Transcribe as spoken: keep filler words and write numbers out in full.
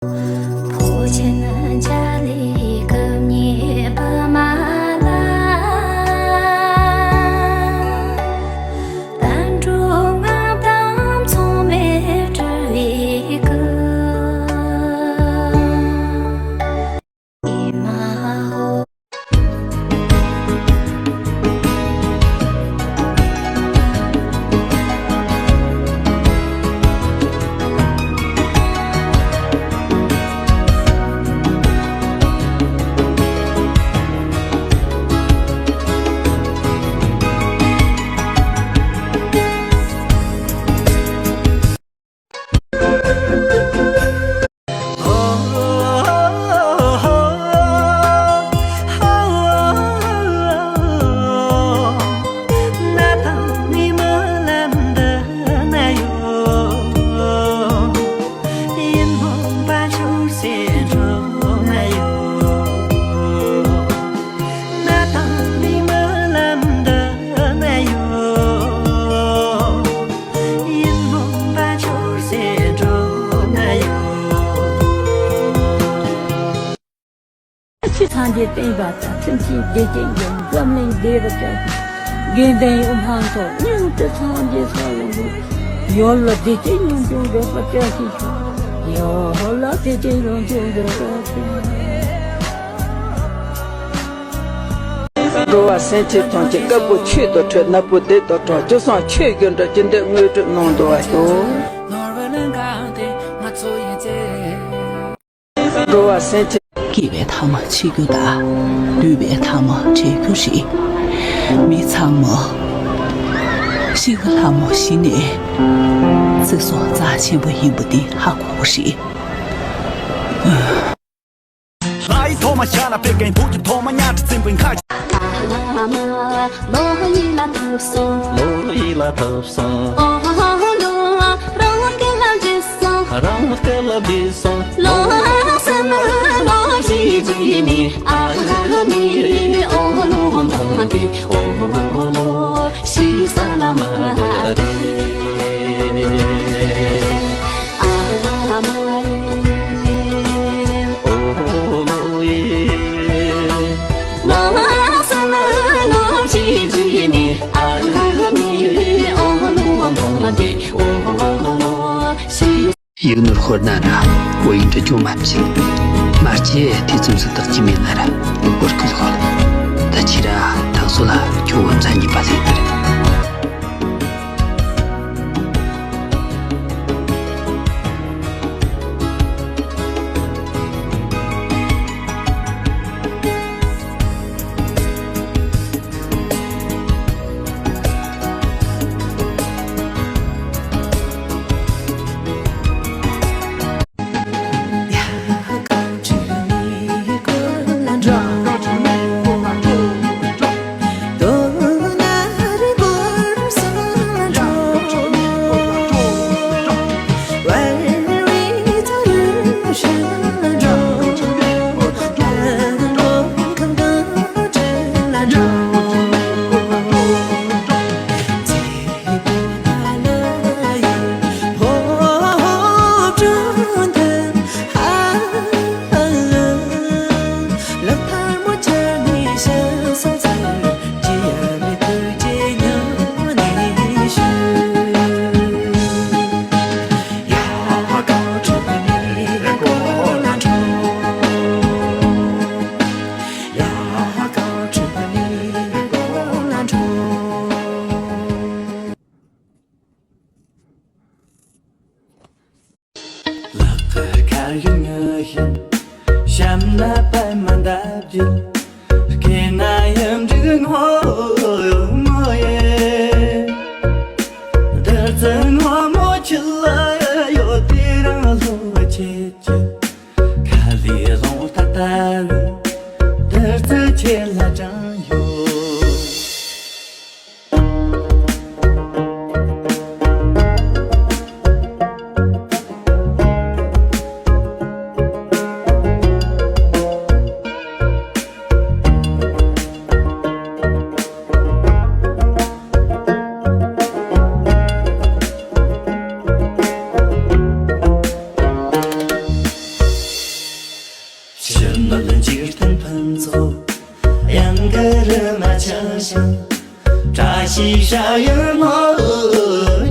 འཕོ་ཆེན་འཇའ་ལུས་སྐུ་བརྙེས་པདྨ་ལ། བསྟན་འགྲོ་ལྔ་བདག་མཚུངས་མེད་སྤྲུལ་པའི་སྐུ། ཨེ་མ་ཧོ། ཡིད་འོང་པ་ཆུ་སེར་འགྲོ་ན་ཡོད། ཆོས་སངས་རྒྱས་བསྟན་པ་དང་། ཐམས་ཅད་བདེ་སྐྱིད་འབྱུང་། འཛམ་གླིང་བདེ་བར་གྱུར་ཅིག་དགེ་འདུན་ཡོངས་ལྷན་ཚོགས། སྙིང་ཐག་སངས་རྒྱས་ས་ལ་འགོད། ཡུལ་ལ་བདེ་སྐྱིད་ཡོངས་སྐྱོང་འགྲུབ་པར་བྱ་ཞིང་གཤེགས། ཡུལ་ལ་བདེ་སྐྱིད་ཡོངས་སྐྱོང་འགྲུབ་པར་བྱ། འགྲོ་བ་སེམས་ཅན་ཐམས་ཅད། དཀར་པོ་ཆོས་དང་འཕྲད། ནག་པོ་སྡིག་དང་བྲལ། སྐྱོ་སངས་ཆོས་ཀྱི་འགྲོ། ཇི་འདོད་དངོས་གྲུབ་གནང་དུ་བ་ཤོག་འགྲོ་བ་སེམས་ཅན། སྐྱེས་པའི་ཐ་མ་འཆི་རྒྱུ་དང་། སྡོད་པའི་ཐ་མ་བྲལ་རྒྱུ་རེད། མི་ཚང་མ་གཤིས་ཀ་ལྷ་མོ་གཞི་ནས་ཚེ་སྲོག་རྩ་ཆེན་པོ་ཡིན་པ་འདི་ཧ་གོ་གི་རེད། ལྷའི་ཐོག་མ་ཤ་ན་པེ་ཀན། བུ་གི་ཐོག་མ་ཉ་ཁྲི་འཛིན་པའི་ཁ། ལོ་ཡིད་ལ་ཐུབ་སོང་། ལོ་ཡིད་ལ་ཐུབ་སོང་། ཨོ་ཧོ་ཧོ་ལོ། རང་སྐལ་ལ་འཇིགས་སོང་། རང་སྐལ་ལ་འཇིགས་སོང་། ལོ་སེམས་ལོ་ཞིག་ཅི་ནི་ཨ་མི་ཨོ་ལོ་མ་གི་ཨོ་ལོ་ཞིག་ས་ལ་མ་རེད། ཡིག་ནོར་ཤོར་ན་ར་བོད་ཡིག་འབྲི་རྒྱུ་མ་བྱེད། མ་སྐྱེས་དུས་མཚམས་སུ་བརྟག་ཅི་མེད་ན་ར་བོད་སྐད་ཤོད། ད་ཕྱི་ར་ཐག་སོ་ལ་ཁྱོད་བོད་མཚན་ཉིད་པ་ལས་དར། ལག་ཁར་ཡོད་ཉི་ཤུ། བཤམས་ན་པད་མ་འདབ་བརྒྱད། སྐེ་ན་ཡིན་འབྲུག་སྔོན་མོ་ཡིན། བདུད་རྩི་སྔོན་མོ་ཁྱེད་ལ་ཡོད། དེ་རིང་བློ་ཆེ་ཆེ། ཁ་ལས་རླུང་རྟ་ལྟ་བུའི་བདུད་རྩི་ཁྱེད་ལ་དྲངས་ཡོད། བློ་ལྡན་འཇིག་རྟེན་ཕུན་ཚོགས། གཡང་དཀར་རི་མ་ཆ་ཞིང་། བཀྲ་ཤིས་ཞབས་གཡོན་མོ།